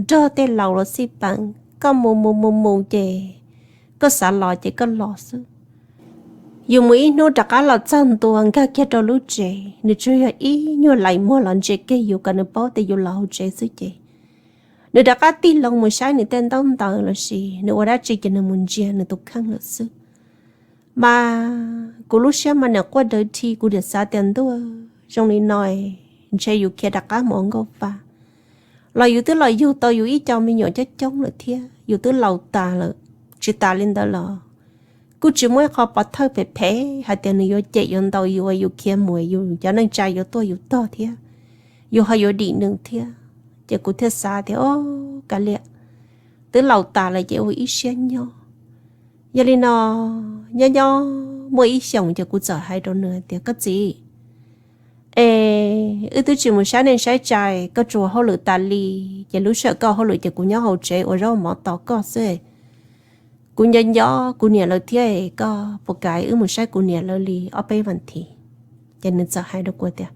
nrog tej laus los xij peem, koj mus mus mus mus ces koj xav los ces koj los xwb. Yus mus ib hnub rov qab los txog ntua nkag kiag rau lub tsev, nws tsuas yog ib nyuag lais muag los ntsia kiag yus kom nws paub tias yus los hauv tsev xwb ces nws rov qab tig loo mus saib nws tej ntaub ntawv los sis nws ua dab tsi ces nws mus ntsia nws tus kheej lawm xwb. Mas kuv lub siab mas niam quaj dawv dhi, kuv niam xav tias ntuj, zoo li no ntshe yus khiav rov qab mus ua nkauj vaj los yus twb los yug tau yus ib co me nyuam coob coob lawm thiab, yus twb laus tas lawm. Tsis tas li ntawd los kuj tsis muaj ib qho pov thawj phem phem hais tias nws yuav cem yuav ntaus yus uas yus khiav mus, yus cov neej tsa yuav tuaj yus tog thiab, yus ho yuav dim nws thiab. Ces kuv thiaj xav tias, o, kav liam, twb laus tas lawm ces ua ib siab nyob. Yog li no, nyob nyob muaj ib xyoos ces kuv txawm hais rau nws tias, koj txiv, es wb twb tsis mus saib neej saib tsav, koj tsuas ua hauj lwm tas li, ces lub sij hawm koj ua hauj lwm ces kuv nyob hauv tsev ua zaub mov tos koj xwb. Kuv nco nco kuv niam lawv thiab, koj puas kam wb mus saib kuv niam lawv li ob peb vas thiv? Ces nws txawm hais rau kuv tias,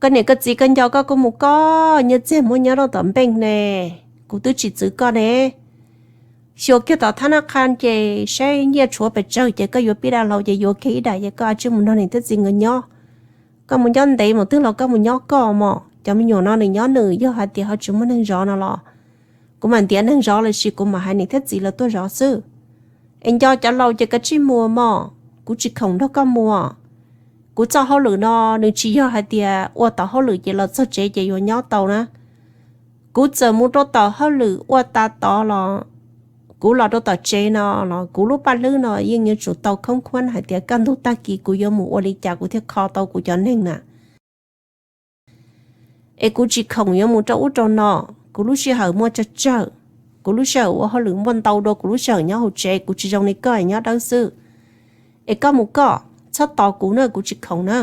koj niam koj txiv, koj nco koj kuj mus koj, nyiaj txiag muab nyob rau tom npeej ne, kuv twb tsis txwv koj ne. Xyuas kiag tom thab nab qha ces saib nyiaj tshuav pes tsawg ces koj yuav pib dab laug ces yuav kiag ib daim ces koj a tsij mus nrog niam thiab txiv nkawd nyob. Koj mus nyob ntev mus twg los koj mus nyob koj mog, cov me nyuam no nws nyob nws, yog hais tias ho tsis muaj neeg zov no los kuv mam ntiav neeg zov los sis kuv mam hais niam thiab txiv lawv tuaj zov xwb. Es nco cov laus ces koj tsij mus mog, kuv tsis khoom nrog koj mus. Kuv txoj hauj lwm no nws tsis yog hais tias ua tom hauj lwm ces los txog tsev ces yuav nyob tau na. Kuv txawm mus rau tom hauj lwm ua tas tod los, kuv los rau tom tsev no los kuv lub paj hlwb no yeej yuav tsum tau khoob khuab hais tias kaj ntug tag kis kuv yuav mus ua li cas kuv thiaj kho tau kuv cov neeg na. Es kuv tsis khoom yuav mus rau ub rau no, kuv lub sij hawm muaj tsawg tsawg, kuv lub sij hawm ua hauj lwm muaj ntau dua kuv lub sij hawm nyob hauv tsev, kuv tsis zoo li koj nyob dawb xwb. Es koj mus koj, txhob tos kuv na, kuv tsis khoom na.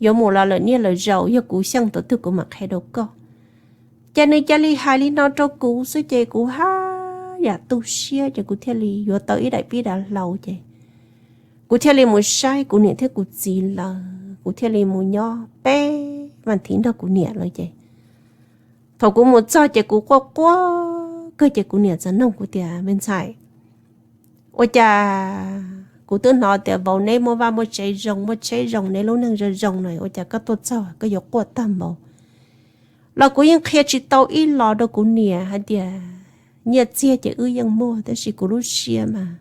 Yuav mus los lawm niaj lawm zaus, yog kuv xyeej thaum twg kuv mam qhia rau koj. Ces nws cia li hais li no rau kuv xwb ces kuv haj yam tu siab ces kuv thiaj li yuav tau ib daim pib dav hlau ces kuv thiaj li mus saib kuv niam thiab kuv txiv lawv, kuv thiaj li mus nyob peb vas thiv nrog kuv niam lawv ces thaum kuv mus txog ces kuv quaj quaj kawg ces kuv niam txawm nug kuv tias, Me ntxhais, ua cas kuv twb hnov tias vauv neb muaj vaj muaj tsev zoo, muaj tsheb zoo, neb lub neej zoo zoo no, ua cas koj tuaj txog koj yuav quaj tag npaum? Los kuv yeej qhia tsis tau ib los rau kuv niam hais tias nyiaj txiag ces wb yeej muaj, tab sis kuv lub siab mas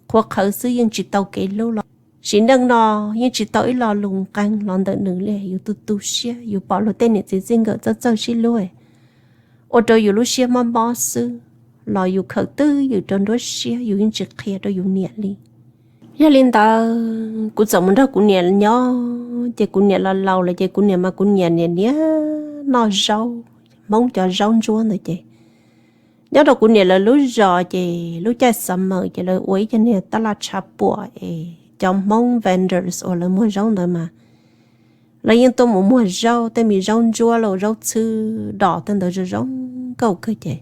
qhuav qhawv xwb, yeej tsis tau kev hlub los sim neej no yeej tsis tau ib lo lus nqee los ntawm nws li. Yus tu tu siab, yus pom luag tej niam txiv txij nkawm txawj txawj sib hlub, ua rau yus lub siab mob mob xwb, los yus khawm twb ywm rau nruab siab, yus yeej tsis qhia rau yus niam li. Yog li ntawd kuv txawm mus nrog kuv niam nyob ces kuv niam los laus lawm ces kuv niam mas kuv niam niam niam noj zaub, Hmoob cov zaub ntsuab ntawd ces nyob rau kuv niam lawv lub zos ces lub caij summer ces lawv ua ib co niag taj laj tshav puam es cov Hmoob vendors uas lawv muag zaub ntawd mas lawv yeej tuaj mus muag zaub, tej me zaub ntsuab los zaub txhwb dos tej ntawd zoo zoo nkauj kawg ces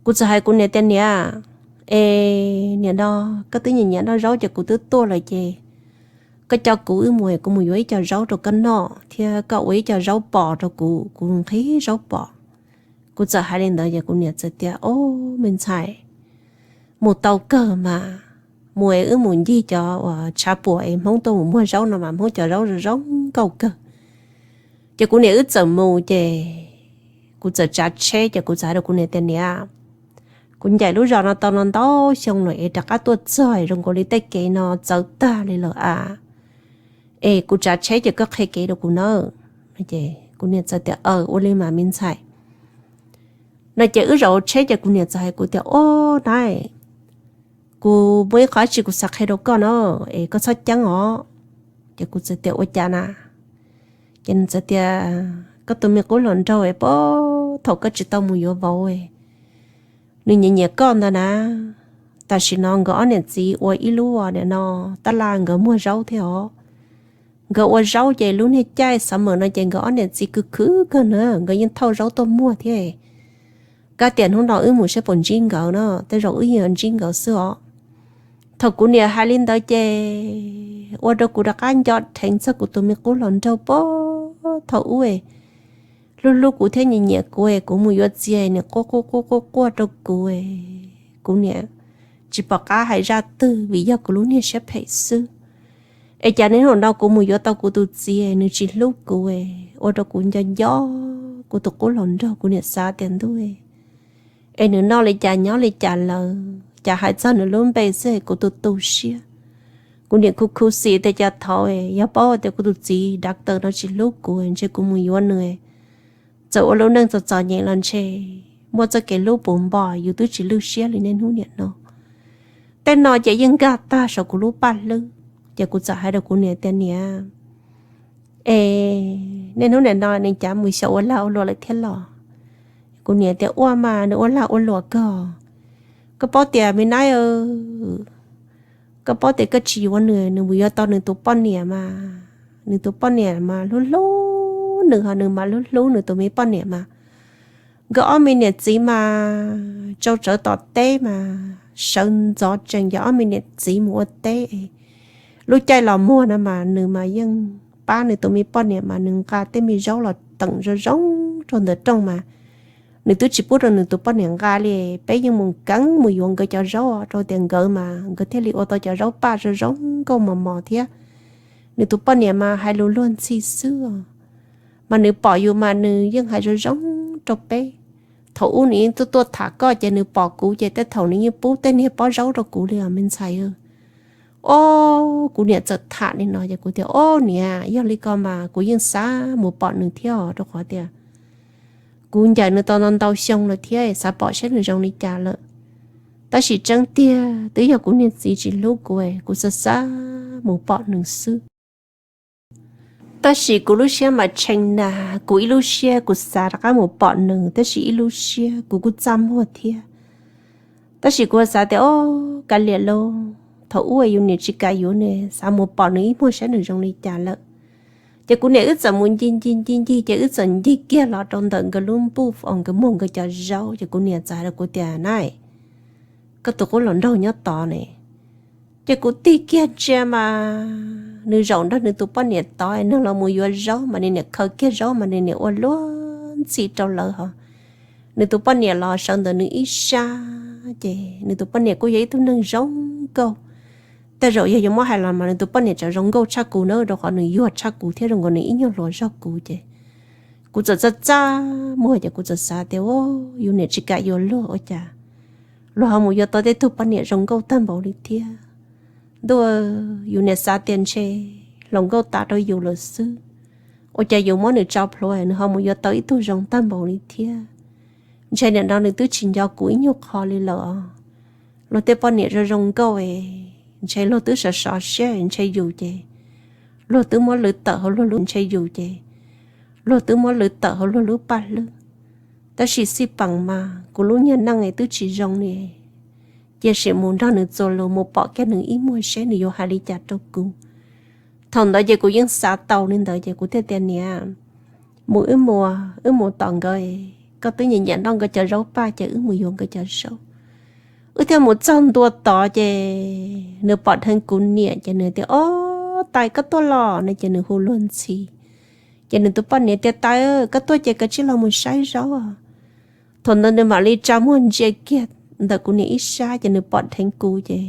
kuv txawm hais kuv niam tias, Niam, es niam no, koj twb nyiam nyiam noj zaub ces kuv twb tuaj lawm ces koj coj kuv wb mus, kuv mus yuav ib co zaub rau koj noj thiab koj ua ib co zaub pos rau kuv, kuv nqhis zaub pos. Kuv txawm hais li ntawd ces kuv niam txawm tias, Ob, me ntxhais, mus tau kawg mas, mus es wb mus ncig cov uas tshav puam es Hmoob tuaj mus muag zaub no mas Hmoob cov zaub zoo zoo nkauj kawg. Ces kuv niam wb txawm mus ces kuv txawm tsav tsheb ces kuv txawm hais rau kuv niam tias, Niam, kuv ncaim lub zos no tau no ntau xyoo lawm es rov qab tuaj txog zoo nkaus li tej kev no txawv tag li lawm a. Es kuv tsav tsheb ces koj qhia kev rau kuv nawb. Kuv niam txawm tias, Aw, ua li mas me ntxhais. No ces wb zaum tsheb ces kuv niam txawm hais kuv tias, Ob, na, kuv muaj ib qho dab tsi kuv xav qhia rau koj no, es koj txhob ceeb os. Ces kuv txawm tias, Ua cas na? Ces nws txawm tias, Koj tus me qub hluas nraug es puag thaum koj tsis tau mus yuav vauv, nws nyiam nyiam koj ntawd na. Tam sim no nkawd ob niam txiv ua ib lub niam no taj laj nkawd muag zaub thiab os. Nkawd ua zaub ces lub niag caij summer no ces nkawd ob niam txiv khwv khwv kawg na, nkawd yeej thauj zaub tuaj muag thiab. Kab tias hnub no wb mus saib puas ntsib nkawd no, tej zaum wb yeej ntsib nkawd xwb os. Thaum kuv niam hais li ntawd ces ua rau kuv rov qab nco dheev txog kuv tus me qub hluas nraug puag thaum ub hlub hlub kuv thiab nyiam nyiam kuv, kuv mus yuav txiv nws quaj quaj quaj quaj quaj rau kuv. Kuv niam tsis pom qab hais zaj twg vim yog kuv lub niag siab phem xwb. Es cas niaj hnub no kuv mus yuav tau kuv tus txiv nws tsis hlub kuv, ua rau kuv nco nco kuv tus qub hluas nraug. Kuv niam xav tias ntuj, es nws noj li cas nyob li cas lawm, cas hais txog nws lub npe xwb kuv tu tu siab. Kuv niam khu khu xim tias cas thaum yog paub tias kuv tus txiv doctor no tsis hlub kuv ntshe kuv mus yuav nws, txawm ua lub neej txom txom nyem los ntshe muaj txoj kev hlub puv npo, yus twb tsis lwj siab li niaj hnub niam no. Tej no ces yeej nkag tag saum kuv lub paj hlwb, ces kuv txawm hais rau kuv niam tias niam, es niaj hnub niam no nws cav mus xyaum ua lag ua luam lawm thiab los? Kuv niam tias ua mas nws ua lag ua luam kawg. Koj paub tias me nab, koj paub tias koj tsis yuav nws, nws mus yuav tau nws tus poj niam mas, nws tus poj niam mas hlub hlub nws, ho nws mas hlub hlub nws tus me poj niam mas. Nkawd ob me niam txiv mas tsau tsawv tom teb mas sawv ntxov tsees, yog ob me niam txiv mus ua teb. Lub caij los muag no mas nws mas yeej pab nws tus me poj niam mas nws nqa tej me zaub los teem zoo zoo rau ntawm rooj mas nws twb tsis pub rau nws tus poj niam nqa li. Peb yeej mus keev mus yuav nkawd cov zaub rau tias nkawd mas nkawd thiaj li ua tau cov zaub paj zoo zoo nkauj mos mos thiab. Nws tus poj niam mas hais lus luag ntxhi xwb, mas nws pom yus mas nws yeej hais zoo zoo rau peb. Thaum ub nws yeej tuaj tuaj tham koj ces nws pom kuv ces tej thaum nws yeej pub tej niag pob zaub rau kuv li os me ntxhais. Ob, kuv niam txawm tham li no ces kuv tias, Ob niam, yog li ko mas kuv yeej xav mus pom nws thiab os, rau qhov tias kuv ncaim nws tau ntau ntau xyoo lawm thiab xav pom saib nws zoo li cas lawm. Tab sis tseeb tiag twb yog kuv niag txiv tsis hlub kuv, kuv xav xav mus pom nws xwb. Tab sis kuv lub siab mas tshee nag, kuv ib lub siab kuv xav rov qab mus pom nws, tab sis ib lub siab kuv kuj txaj muag thiab. Tab sis kuv xav tias, Ob, kav liam lauj, thaum ub yus niam tsis kam yuav nws, xav mus pom nws ib muag saib nws zoo li cas lawm. Ces kuv niam wb txawm mus ncig ncig ncig ncig ces wb txawm ncig kiag los rau ntawm nkawd lub npuj os, nkawd muag nkawd cov zaub. Ces kuv niam txawm hais rau kuv tias, Nai, koj tus qub hluas nraug nyob tod ne. Ces kuv tig kiag ntsia mas nws zaum nrog nws tus poj niam tod, nws los mus yuav zaub mas nws niam khaws kiag zaub mas nws niam ua luag ntxhi rau lawv hos. Nws tus poj niam los sawv ntawm nws ib sab, ces nws tus poj niam kuj yog ib tug neeg zoo nkauj. Tej zaum yog yuav muab hais los mas nws tus poj niam tseem zoo nkauj tshaj kuv na, rau qhov nws yuag tshaj kuv thiab zoo nkaus nws ib nyuag hluas zog kuv ces kuv txawm txaj txaj muag ces kuv txawm xav tias, Yus niam tsis kam yuav luag ua cas luag ho mus yuav tau tej tug poj niam zoo nkauj tag npaum li thiab. Ntuj, yus niam xav tias ntshe hluas nkauj tas rau yus lawm xwb, ua cas yus muab nws tso plhuav nws ho mus yuav tau ib tug zoo tag npaum li thiab. Ntshe nim no nws twb tsis nco kuv ib nyuag qho li lawm os. Luag tej poj niam zoo zoo nkauj es ntshe luag twb sov sov siab, ntshe yus ces luag twb muab lwv tawm hauv luag lub, ntshe yus ces luag twb muab lwv tawm hauv luag lub paj hlwb. Tab sis xij peem mas kuv lub nyuag neej es twb tsis zoo li, cia sim mus nrog nws txuas lus mus pom kiag nws ib muag seb nws yuav hais li cas rau kuv. Thaum ntawd ces kuv yeej xav tau li ntawd ces kuv thiaj tias, Niam, mus wb mus, wb mus tom nkawd, koj twb nyiam nyiam noj nkawd cov zaub paj ces wb mus yuav nkawd cov zaub. Wb thiaj mus txog ntua tod ces nws pom dheev kuv niam ces nws tias, Ob, Tais, koj tuaj los no. Ces nws hu luag ntxhi. Ces nws tus poj niam tias, Tais, koj tuaj ces koj cia li los mus saib zaub. Thaum ntawd nws mam li tsa muag ntsia kiag ntawm kuv niam ib sab ces nws pom dheev kuv ces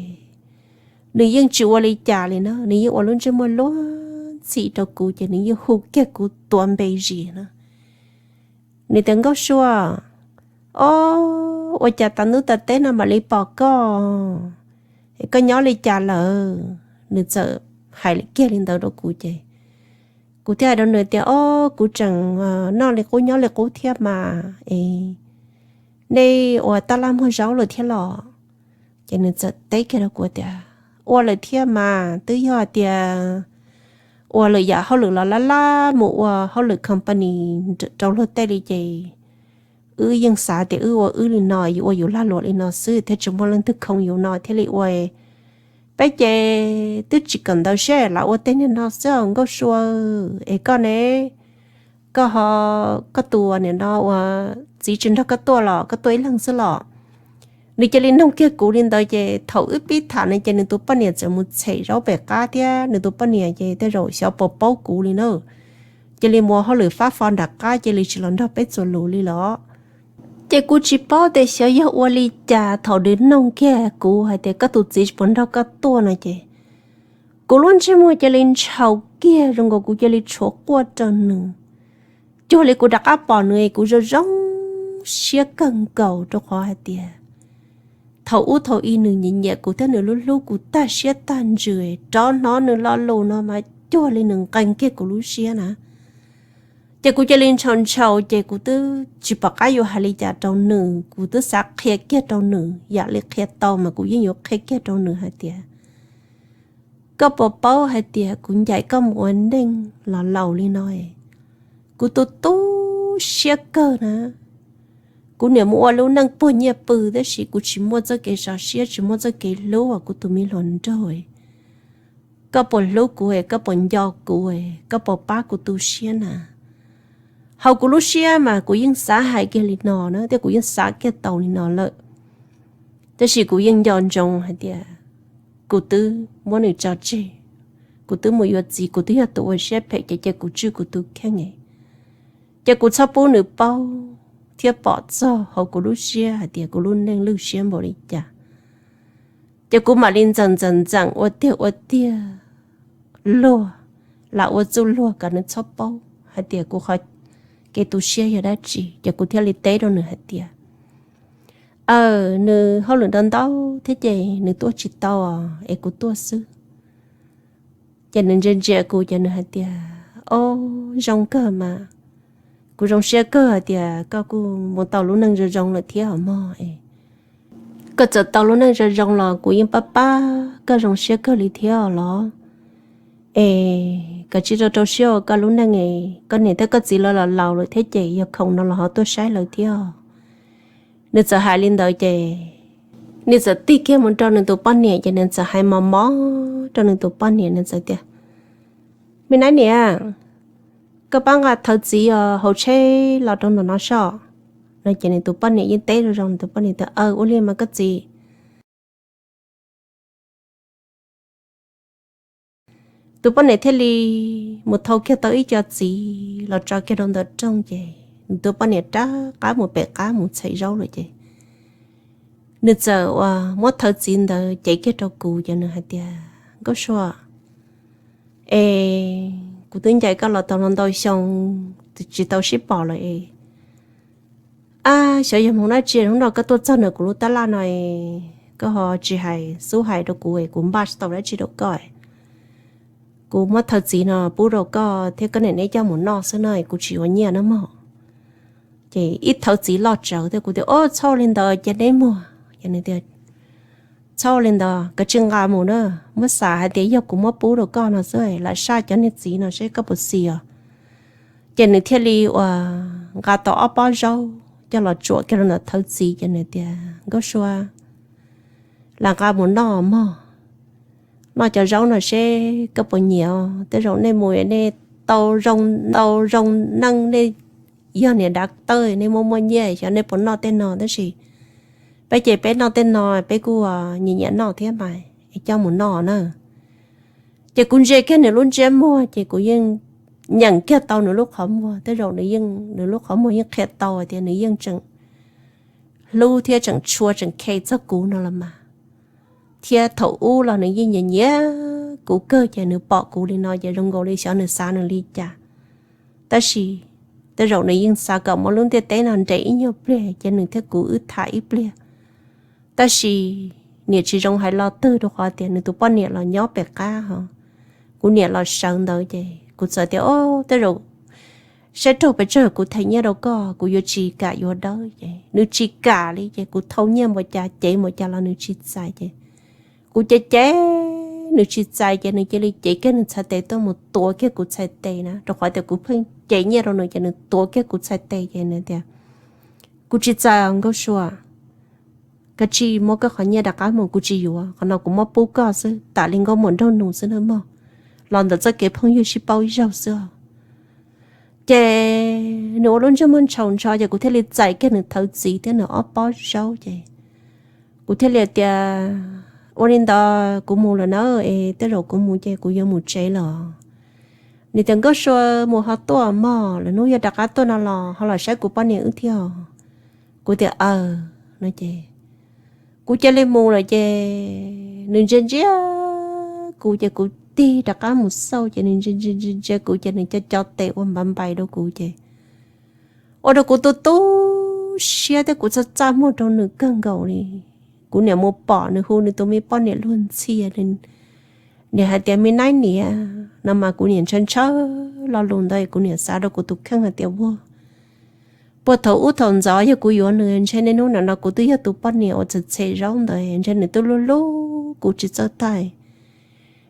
nws yeej tsis ua li cas li na, nws yeej ua lub ntsej muag luag ntxhi rau kuv ces nws yeej hu kiag kuv tus npe zis na. Nws tias, Nkauj Sua, ob, ua cas tas hnub tas teb no mam li pom koj? Koj nyob li cas lawm? Nws txawm hais kiag li ntawd rau kuv ces kuv thiaj hais rau nws tias, Ob, kuv tseem noj li qub nyob li qub thiab mas es nej ua tab laj muag zaub lawm thiab los? Ces nws txawm teb kiag rau kuv tias, Ua lawm thiab mas, twb yog hais tias ua lawm yam hauj lwm los laj laj mus ua hauj lwm company rau luag tej li ces wb yeej xav tias wb ua wb li no, yus ua yus lag luam li no xwb thiaj tsis muaj leej twg khoom yus no thiaj li ua. Peb ces twb tsis kawm ntawv seb lam ua tej niag no xwb os Nkauj Sua, es koj ne, koj ho, koj tus nim no ua txiv tsis nrog koj tuaj los koj tuaj ib leeg xwb los? Nws cia li noog kiag kuv li ntawd ces thaum wb pib tham no ces nws tus poj niam txawm mus tshem zaub pem qab thiab nws tus poj niam ces tej zaum xyov puas paub kuv li na, cia li mus ua hauj lwm fab fo nram qab cia li tsis los nrog peb txuas lus li los. Ces kuv tsis paub tias xyov yog ua li cas thaum nws noog kiag kuv hais tias koj tus txiv tsis puas nrog koj tuaj no ces kuv lub ntsej muag cia li ntshaus kiag zoo nkaus kuv cia li tshuav quaj rau nws. Cuag li kuv rov qab pom nws kuv zoo zoo siab kawg nkaus rau qhov hais tias thaum ub thaum ub nws nyiam nyiam kuv thiab nws hlub hlub kuv tag siab tag ntsws, rov hnov nws lo lus no mas cuag li nws nqee kiag kuv lub siab na. Ces kuv cia li ntshaus ntshaus ces kuv twb tsis pom qab yuav hais li cas rau nws, kuv twb xav qhia kiag rau nws, yam li qhia tau mas kuv yeej yuav qhia kiag rau nws hais tias koj puas paub hais tias kuv ncaim koj mus ua neej los laus li no, kuv tu tu siab kawg na. Kuv niam mus ua lub neej puag nyiaj pw tab sis kuv tsis muaj txoj kev sov siab tsis muaj txoj kev hlub uas kuv tus me hluas nraug. Koj puas hlub kuv, koj puas nco kuv, koj puas pab kuv tu siab na? Hauv kuv lub siab mas kuv yeej xav hais kiag li no na thiab kuv yeej xav kiag tau li no lawm. Tab sis kuv yeej nco ntsoov hais tias kuv twb muab nws tso tseg, kuv twb mus yuav txiv, kuv twb yog tus ua siab phem ces cia kuv tswj kuv tus kheej, ces kuv txhob pub nws paub thiab pom txog hauv kuv lub siab hais tias kuv lub neej lwj siab npaum li cas. Ces kuv mam li ntxeem ntxeem ntxeem ua tiag ua tiag luag, lam ua txuj luag kom nws txhob paub hais tias kuv qhov kev tu siab yog dab tsi. Ces kuv thiaj li teb rau nws hais tias, aw, nws hauj lwm ntau ntau thiab ces nws tuaj tsis tau es kuv tuaj xwb. Ces nws ntsia ntsia kuv ces nws hais tias, o, zoo kawg mas, kuv zoo siab kawg hais tias koj kuj mus tau lub neej zoo zoo lawm thiab os mog. Koj txawm tau lub neej zoo zoo los kuv yeej pab pab koj zoo siab kawg li thiab os los. Es koj tsis rau rau siab ua koj lub neej, koj niam thiab koj txiv lawv los laus lawm thiab ces yog khoom no los ho tuaj saib lawv thiab. Nws txawm hais li ntawd ces nws txawm tig kiag mus rau nws tus poj niam ces nws txawm hais mos mos rau nws tus poj niam, nws txawm tias, me nab niam, koj pab nqa thawv txiv os, hauv tsheb los rau ntawm no soj. No ces nws tus poj niam yeej teb zoo zoo, nws tus poj niam tias, Aw, ua li mas koj txiv. Tus poj niam thiaj li mus thau kiag tau ib co txiv los tso kiag rau ntawm rooj ces nws tus poj niam rov qab mus pem qab mus txhais zaub lawm ces nws txawm uas muab thawv txiv ntawd cev kiag rau kuv ces nws hais tias, Nkauj Sua, es kuv twb ncaim koj los tau no ntau xyoo tsis tau sib pom lawm es, ab, xyov yog hmoov dab tsi hnub no koj tuaj txog ntawm kuv lub tab laj no es koj ho tsis hais xub hais rau kuv es kuv npaj tsis tau dab tsi rau koj. Kuv muab thawv txiv no pub rau koj thiab koj niam neb coj mus noj xwb no es kuv tsis yuav nyiaj na mog. Ces ib thawv txiv loj tsawv thiab kuv tias, Ob, txhob li ntawd ces neb muag. Ces nws tias, Txhob li ntawd, koj tsis nqa mus na, muab xav hais tias yog kuv muab pub rau koj no xwb, lam saj cov niag txiv no seb koj puas xis os. Ces nws thiaj li uas nqa tau ob pob zaub coj los tsuam kiag rau ntawm thawv txiv ces nws tias, Nkauj Sua, lam nqa mus noj mog, noj cov zaub no seb koj puas nyiam. Tej zaum nej mus nej tau zoo, tau zoo neej, nej yog niam dav tawb nej muaj muaj nyiaj xyov nej puas noj tej no tab sis peb ces peb noj tej no peb kuj nyiam nyiam noj thiab mas, es coj mus noj na. Ces kuv ntsia kiag nws lub ntsiab muag ces kuv yeej nyeem kiag tau nws lub qhov muag, tej zaum nws yeej, nws lub qhov muag yeej qhia tau hais tias nws yeej tseem hlub thiab tseem tshua tseem khe txog kuv no los mas. Thiab thaum ub los nws yeej nyiam nyiam kuv kawg ces nws pom kuv li no ces zoo nkaus li xyov nws xav nws li cas. Tab sis tej zaum nws yeej xav kom muab lub ntiaj teb no nres ib nyuag pliag ces nws thiab kuv wb tham ib pliag. Tab sis niam tsis zoo hais lo twg rau qhov tias nws tus poj niam los nyob pem qab ho kuv niam los sawv ntawd ces kuv txawm tias, Ob, tej zaum saib raug pes tsawg kuv them nyiaj rau koj, kuv yuav tsis kam yuav dawb. Ces nws tsis kam li ces kuv thau nyiaj npaum cas cev npaum cas los nws tsis txais ces kuv cev cev, nws tsis txais ces nws cia li cev kiag nws txhais tes tuaj mus tuav kiag kuv txhais tes na, rau qhov tias kuv pheej cev nyiaj rau nws ces nws tuav kiag kuv txhais tes ces nws tias, Kuv tsis txais os Nkauj Sua, koj tsis muab koj qhov nyiaj rov qab mus, kuv tsis yuav, qhov no kuv muab pub koj xwb, tam li nkauj muam nraug nus xwb na mog, los ntawm txoj kev phooj ywg sib paub ib zaug xwb os. Ces nws ua lub ntsej muag ntshaus ntsho ces kuv thiaj li txais kiag nws thawv txiv thiab nws ob pob zaub ces kuv thiaj li tias, Ua li ntawd kuv mus lawm na, es tej zaum kuv mus ces kuv yuav mus tsev lawm. Nws tias, Nkauj Sua, mus ho tuaj mog, lwm hnub yog rov qab tuaj no los ho los saib kuv poj niam wb thiab. Kuv tias, Aws, no ces kuv cia li mus lawm ces nws ntsia ntsia kuv ces kuv tig rov qab mus xauj ces nws ntsia ntsia ntsia ntsia kuv ces nws co co tes ua npav npais rau kuv ces ua rau kuv tu tu siab thiab kuv txaj txaj muag rau nws kawg nkaus li. Kuv niam mus pom nws hu nws tus me poj niam luag ntxhi, niam hais tias me naib niam no mas kuv niam ntshaw ntshaw lo lus ntawd kuv niam xav rau kuv tus kheej hais tias, Ua, puag thaum ub thaum ntxov yog kuv yuav nws ntshe niaj hnub nim no kuv twb yog tus poj niam uas txhem txhem zaub ntawd, ntshe nws twb hlub hlub kuv tsis txawj tag.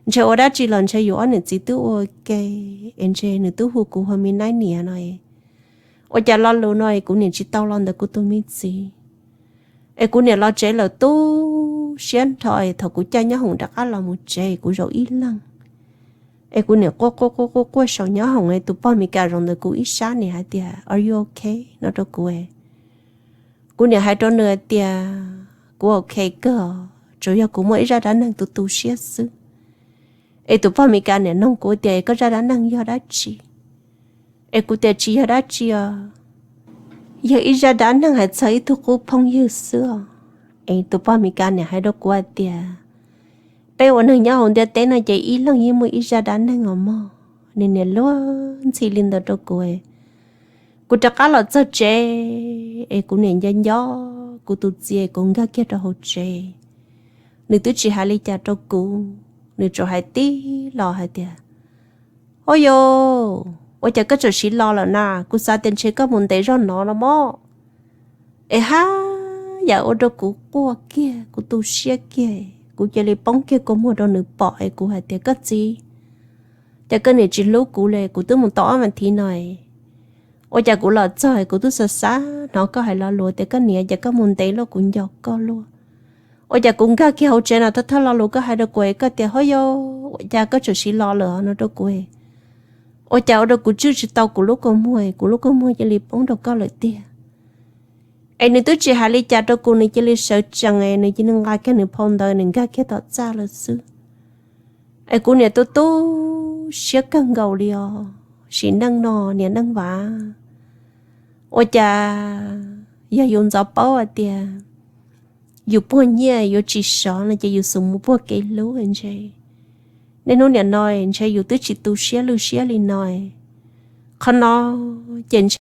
Ntshe ua dab tsi los ntshe yus ob niam txiv twb ua ke, es ntshe nws twb hu kuv hu me naib niam no. Ua cas lo lus no es kuv niam tsis tau los ntawm kuv tus me txiv. Es kuv niam los tsev lawm tu siab nrho es thaum kuv caij nyob hoom rov qab los mus tsev kuv zaum ib leeg. Es kuv niam quaj quaj quaj quaj quaj saum nyob hoom es tus pog Mes Kas zaum ntawm kuv ib sab niam hais tias, Are you okay? no rau kuv. Kuv niam hais rau nws hais tias, Kuv okay kawg, tsuas yog kuv muaj ib zaj dab neeg tu tu siab xwb. Es tus pog Mes Kas niam noog kuv tias, Koj zaj dab neeg yog dab tsi? Es kuv tias, Tsis yog dab tsi os, yog ib zaj dab neeg hais txog ib tug qub phooj ywg xwb os. Es tus pog Mes Kas niam hais rau kuv hais tias, Peb ua neeg nyob hauv ntiaj teb no ces ib leeg yeej muaj ib zaj dab neeg os mog. Nws niam luag ntxhi li ntawd rau kuv. Kuv rov qab los txog tsev, es kuv niam nco nco, kuv tus txiv kuv nkag kiag rau hauv tsev. Nws twb tsis hais li cas rau kuv, nws tsuas hais tib los hais tias, Ho yos, ua cas koj tseem siv los lawm na? Kuv xav tias ntshe koj mus ntev zog no los mog. Es haj yam ua rau kuv quaj kiag, kuv tu siab kiag, kuv cia li poob kiag kua muag rau nws pom es kuv hais tias, Koj txiv, cas koj niam tsis hlub kuv li, kuv twb mus tau ob vas thiv no. Ua cas kuv los txog kuv twb xav xav hnov koj hais lo lus tias koj niam, cas koj mus ntev luaj kuv nco koj luaj. Ua cas kuv nkag kiag hauv tsev no thawj thawj lo lus koj hais rau kuv, koj tias, Ho yos, ua cas koj tseem siv los lawm no rau kuv. Ua cas ua rau kuv tswj tsis tau kuv lub kua muag, kuv lub kua muag cia li poob rau koj lawm tiag. Es nws twb tsis hais li cas rau kuv, nws cia li sawv tsees, nws cia li nqa kiag nws phau ntawv, nws nkag kiag tom txaj lawm xwb. Es kuv niam tu tu siab kawg nkaus li os, sim neej no niam neej Vav, ua cas yog yus ntxov paub hais tias yus puag nyiaj yuav tsis sov no ces yus xub mus puag kev hlub ntshe. Niaj hnub niam no ntshe yus twb tsis tu siab lwj siab li no. Qhov no ces ntshe